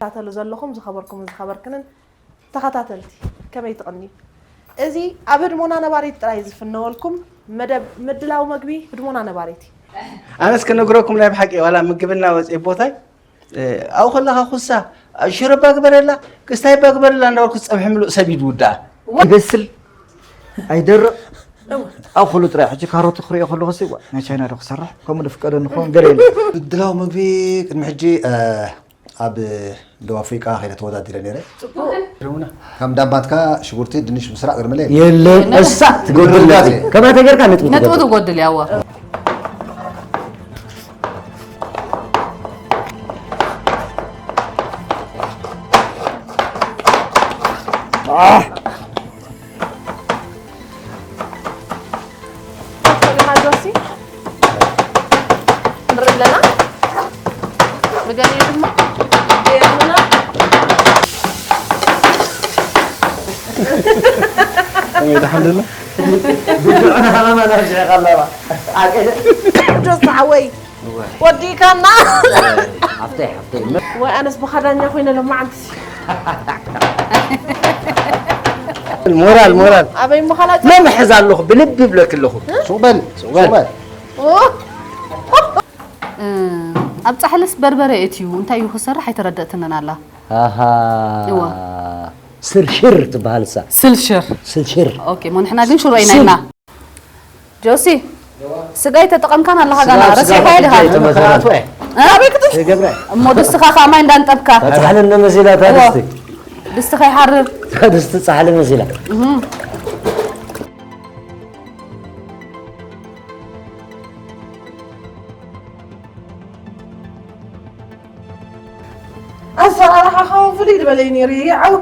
ትከታተሉ ዘለኹም ዝኸበርኩምን ዝኸበርክንን ተኸታተልቲ፣ ከመይ ትቕንዩ? እዚ ኣብ ህድሞና ነባሪት ጥራይ ዝፍነወልኩም መደብ ምድላው መግቢ ህድሞና ነባሪት እዩ። ኣነስ ክነግረኩም ናይ ብሓቂ ዋላ ምግብና ወፂ ቦታይ ኣብኡ ከለኻ ኩሳ ሽረባ ግበረላ ክስታይ ባ ግበረላ እንዳበልኩ ፀብሒ ምሉእ ሰብ ይድውዳ ይበስል ኣይደርቕ ኣብኡ ከሉ ጥራይ ሕጂ ካሮት ክሪኦ ከለኹ ሲ ናይ ቻይና ዶ ክሰርሕ ከምኡ ዶ ፍቀደኒ ክኸውን ገለ የለ ምድላው ምግቢ ቅድሚ ሕጂ ኣብ ደቡብ ኣፍሪቃ ከይደ ተወዳዲረ ነይረ። ጽቡቕ። ከም ዳማትካ ሽጉርቲ ድንሽ ምስራቅ ግርምለ የለ። የለን። እሳ ትጎድል ምርዳት ነጥቢ። እየ። ከማተ ጌርካ ነጥቢ ነጥቢ ትጎድል። ትጎድል ያዋ። ጆሲ ንርኢ ኣለና። ብገሊኡ ድማ ጀርመና። ከመይ ደሓን ደሎ? ብድዑን ሃመማን ኣብዚሕኻ ኣለኻ። ኣቀደ ጆሲ ሓወይ። ወዲእካና። ሓፍተይ፣ ሓፍተይ። ወይ ኣነስ ብኻዳኛ ኮይነ ሎማዓንቲ። ሞራል፣ ሞራል። ኣበይ ምዃና መን ሕዝ ኣለኹ? ብልቢ ይብለክ ኣለኹ። ሱቕ በል፣ ሱቕ በል። ሱቕ በል። ኦ። እ፣ ኣብ ጻሕልስ በርበረ እትዩ እንታይ እዩ ክሰርሕ ኣይተረደእትንን ኣላ። ኣሃ። እዋ። ስርሽር ትበሃል እሳ። ስልሽር። ስልሽር። ኦኬ፣ እሞ ንሕና ግን ሽሮ ኢና ስል- ኢልና። ጆሲ፣ ስጋ ኣይተጠቐምካን ኣለኻ ጋና። ስጋ ረሲዕካዮ ዲኻ? ኣይተጠቐምካን። እ? ኣበይ ክትስ-? ይገብራ። እሞ ድስትኻ ኸኣ ማይ እንዳንጠብካ። ጻሕሊ መሲላ እታ እዎ። ድስቲ። ድስቲ ከይሓርር። እታ ድስቲ ጻሕሊ መሲላ። እህ። ኣሰራርሓኻ እውን ፍልይ ዝበለ እዩ ነይሩ፣ ይዓው።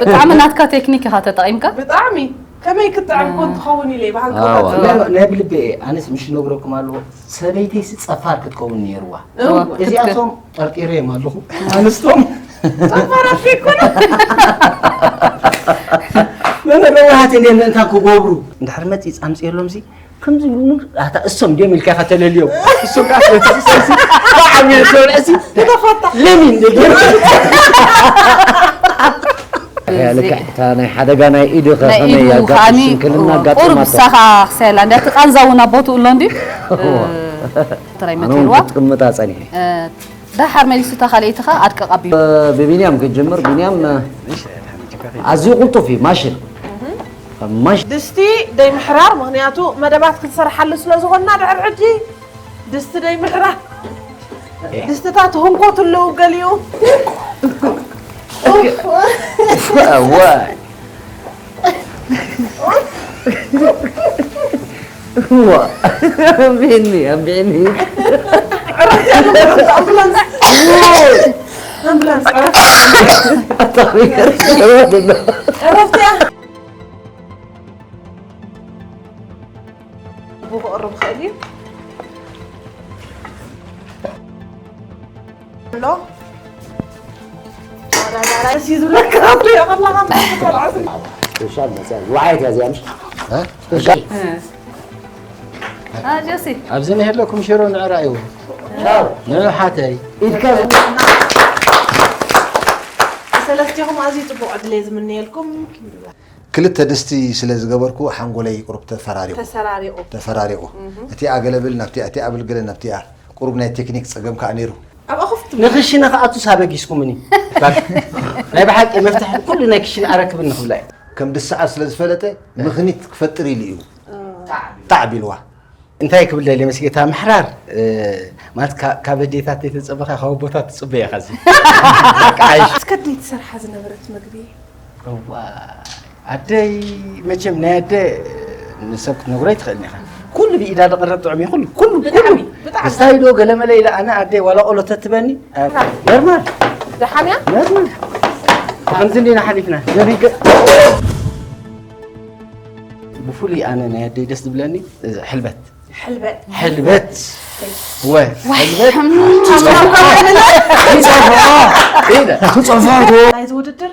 ብጣዕሚ ናትካ ቴክኒክ ኢኻ ተጠቒምካ። ብጣዕሚ። ከመይ ክትጥዕም ኮን ትኸውን ኢለ ይበሃል ኣዋ፣ ከውታት ናይ፣ ናይ ብልቢ እየ። ኣነስ ምሽ ነግረኩም ኣለዎ። ሰበይተይሲ ጸፋር ክትከውን ነይርዋ። እው። እዚኣቶም ጠርጢረዮም ኣለኹ። ኣንስቶም ጸፋራት ከይኮነ። መነ ነዋሃት እንደ ምእንታ ክገብሩ። እንድሕር መጺ ጻምጽ የሎምሲ። ከምዚ ኢሉ ኣታ እሶም ድዮም ኢልካ ኢኻ ተለልዮም። እሶም ከኣ ስለቲ እሶምሲ ብዓብዩ ሰብልዕሲ ተተፋታ። ለሚን እንደ ገይሩ። እያ ልክዕ፣ እታ ናይ ሓደጋ ናይ ኢዱ ኸ ናይ ከመይ ኢዱ ኣጋጥም ከኣኒ ሽንክልና ኣጋጥም ቁሩብ ኣቶ። ሳኻ ክሳይ ኣላ። እንዳ እቲ ቃንዛ እውን ኣብ ቦትኡ ኣሎ እንድዩ። እዋ። ጥራይ ኣነ እውን መቴርዋ። ክትቅምጣ ጸኒሐ። እ፣ ደሓር መሊሱ እታ ካልኣይቲ ኸኣ ኣድቅቕ ኣቢሉ። ብቢንያም ክጅምር፣ ቢንያም፣ ኣዝዩ ቅልጡፍ እዩ፣ ማሽን። ማሽን። ድስቲ ደይ ምሕራር፣ ምኽንያቱ መደባት ክንሰርሓሉ ስለ ዝኾንና ድሕር ሕጂ ድስቲ ደይ ምሕራር። ድስትታት ህንኮት ኣለዉ ገሊኡ። እዋ። እዋ። ኣንቢዕኒ፣ ኣንቢዕኒ። ኣምቡላንስ። ኣምቡላንስ፣ ዕረፍቲ። ኣታ፣ ዕረፍቲ። ብኡ ክቕርብ ይኽእል እዩ። ኣሎ። ደስ እዩ ዝብለካ፣ ትሪኦ ከለኻ ትበልዖ። ስፔሻል መፅያ፣ ወዓየት እያ እዚኣ፣ ምሽ? እ? ስፔሻል። እ። አ፣ ጆሲ። ኣብዚ ንህለኩም ሽሮ ንዕራይዎ። ቻው። ንሓተይ። ኢድካ ሰለስቲኹም ኣዝዩ ጽቡቕ ዕድል እየ ዝምነየልኩም። ክልተ ድስቲ ስለ ዝገበርኩ ሓንጎለይ ቁሩብ ተፈራሪቑ። ተሰራሪቑ። ተፈራሪቑ። እህም። እቲኣ ገለ ብል ናብቲኣ፣ እቲኣ ብል ገለ ናብቲኣ። ቁሩብ ናይ ቴክኒክ ጸገም ከኣ ነይሩ። ኣብ ኣኹፍት ንኽሽነ ክኣቱስ ኣበጊስኩምኒ። ባክ። ናይ ብሓቂ መፍትሒ ኩሉ ናይ ክሽነ ኣረክብኒ ክብላ እየ። ከም ድስዓር ስለ ዝፈለጠ ምኽኒት ክፈጥር ኢሉ እዩ። ጣዕ ቢልዋ። እንታይ ክብል ደልየ መሲለካ፣ እታ ምሕራር፣ እ፣ ማለት ካ-፣ ካብ ኣዴታት ዘይተጸበኻ ካብ ኣቦታት ትጽበ ኢኻ እዚ። ኣስከ ኣደይ ትሰርሓ ዝነበረት መግቢ። እዋ፣ ኣደይ መቸም ናይ ኣደ ንሰብ ክትነግሮ ኣይትኽእልን ኢኻ። ኩሉ ብኢዳ ዝቕረብ ጥዑም እዩ፣ ኩሉ፣ ኩሉ፣ ብጣዕሚ፣ ኩሉ። ብጣዕሚ። ክስታይ ዶ ገለመለ ኢለ ኣነ ኣደይ ዋላ ቆሎ ተትበኒ፣ እ፣ ኖርማል። ደሓን እያ? ኖርማል። ከምዚ እንዲና ሓሊፍና። ዘቢገ-፣ ብፍሉይ ኣነ ናይ ኣደይ ደስ ዝብለኒ፣ እ፣ ሕልበት። ሕልበት። ሕልበት። ወ-፣ ዋይ፣ ሕልበት። ሕም። ትጸፍዖ። ኢለ። ትጸፍዖ። ናይዚ ውድድር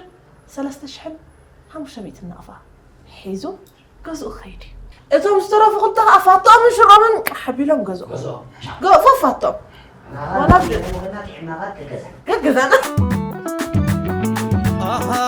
ሰለስተ ሽሕን ሓሙሽተ ሚእትን ናቕፋ ሒዙ ገዝኡ ክኸይድ እዩ። እቶም ዝተረፉ ክልተ ኸኣ ፋቶምን ሽሮምን ቃሕ ኣቢሎም ገዝኡ። ገዝኡ። ገ-፣ ፎፋቶም። ዋላ ብ-፣ ገገዛና። ኣሃ